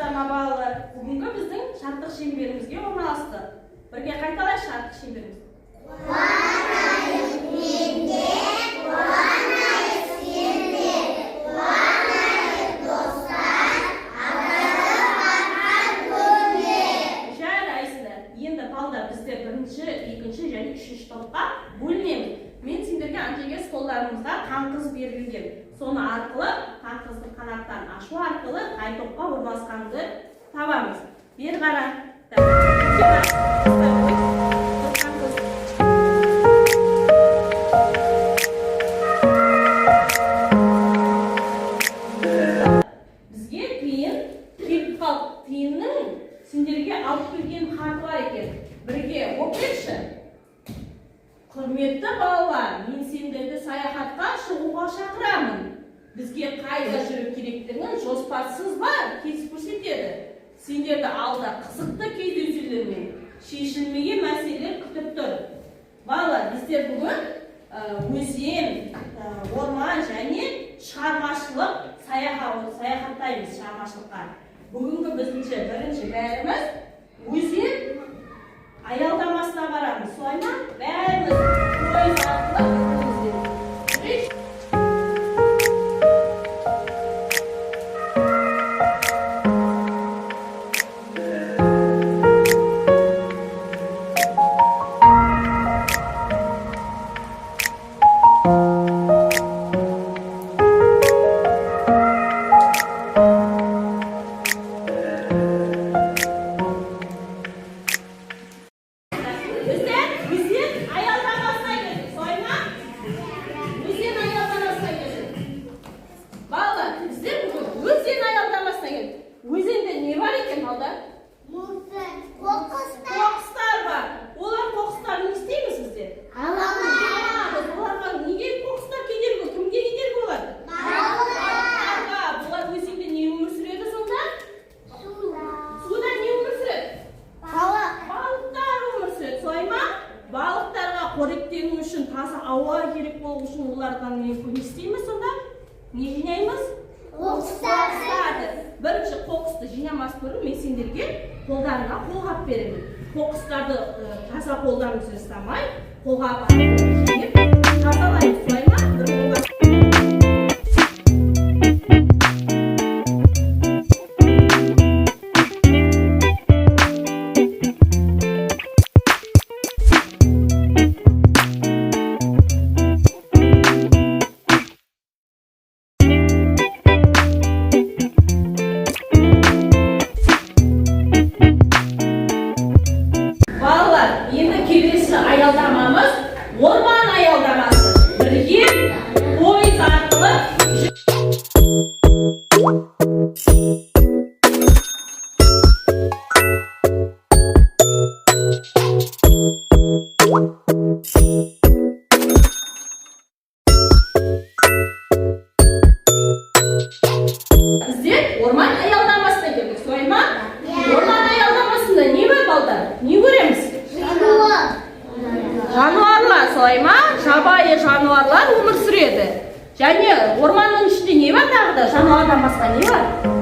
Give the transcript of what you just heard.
Саламатсыздар ма, балалар? Бүгінгі біздің шаттық шеңберімізге орналастық. Бірге қайталайық шаттық шеңберімізді. Қуанайық мен де, қуанайық сен де, қуанайық, достар, атады арқан күнде. Жарайсыңдар. Енді, балдар, біздер бірінші, екінші және үшінші топқа бөлінеміз. Мен сендерге ана жерге столдарымызға қаңқыз берілген. Соны арқылы, қаңқыздың қанаттарын ашу арқылы қай топқа орналасқанымызды табамыз. Бері қара. Так, қаңқыз. Бізге тиын келіп қалды. Тиынның сендерге алып келген хаты бар екен. Бірге оқиықшы. Құрметті балалар, мен сендерді саяхатқа шығуға шақырамын. Бізге қайда жүру керектігін жоспарсыз ба кесіп көрсетеді. Сендерді алда қызықты кездесулер мен шешілмеген мәселелер күтіп тұр. Балалар, біздер бүгін өзен, орман және шығармашылық саяхаттаймыз шығармашылыққа. Бүгінгі біздіңше бірінші бәріміз өзен аялдамасына барамыз. Солай ма? Бәріміз пойыз арқылы жүріңіздер. Біздер өзен аялдамасына келдік. Солай ма? Өзен аялдамасына келдік. Балалар, біздер бүгін өзен аялдамасына келдік. Өзенде не бар екен, балдар? Мусор, қоқыстар. Қоқыстар бар. Олар қоқыстарды не істейміз біздер? Аламыз. Аламыз. Оларға неге қоқыстар кедергі? Кімге кедергі болады? Балалар. Балықтарға. Бұлар өзенде не өмір сүреді сонда? Суда. Суда не өмір сүреді? Балық. Балықтар өмір сүреді, солай ма? Балықтарға қоректену үшін таза ауа керек болу үшін олардан не істейміз сонда? Не жинаймыз? Қоқыстарды. Қоқыстарды. Бірінші қоқысты жинамас бұрын мен сендерге қолдарыңа қолғап беремін. Қоқыстарды таза қолдарыңызды ұстамай, қолғап арқылы жинап тазалаймыз, солай ма? Бір қолғап. Балалар, енді келесі аялдамамыз орман аялдамасы. Бірге пойыз арқылы. Біздер орман аялдамасына келдік, солай ма? Иә. Орман аялдамасында не бар, балдар? Не көреміз? Жануар. Жануарлар, солай ма? Жабайы жануарлар өмір сүреді. Және орманның ішінде не бар тағы да? Жануардан басқа не бар?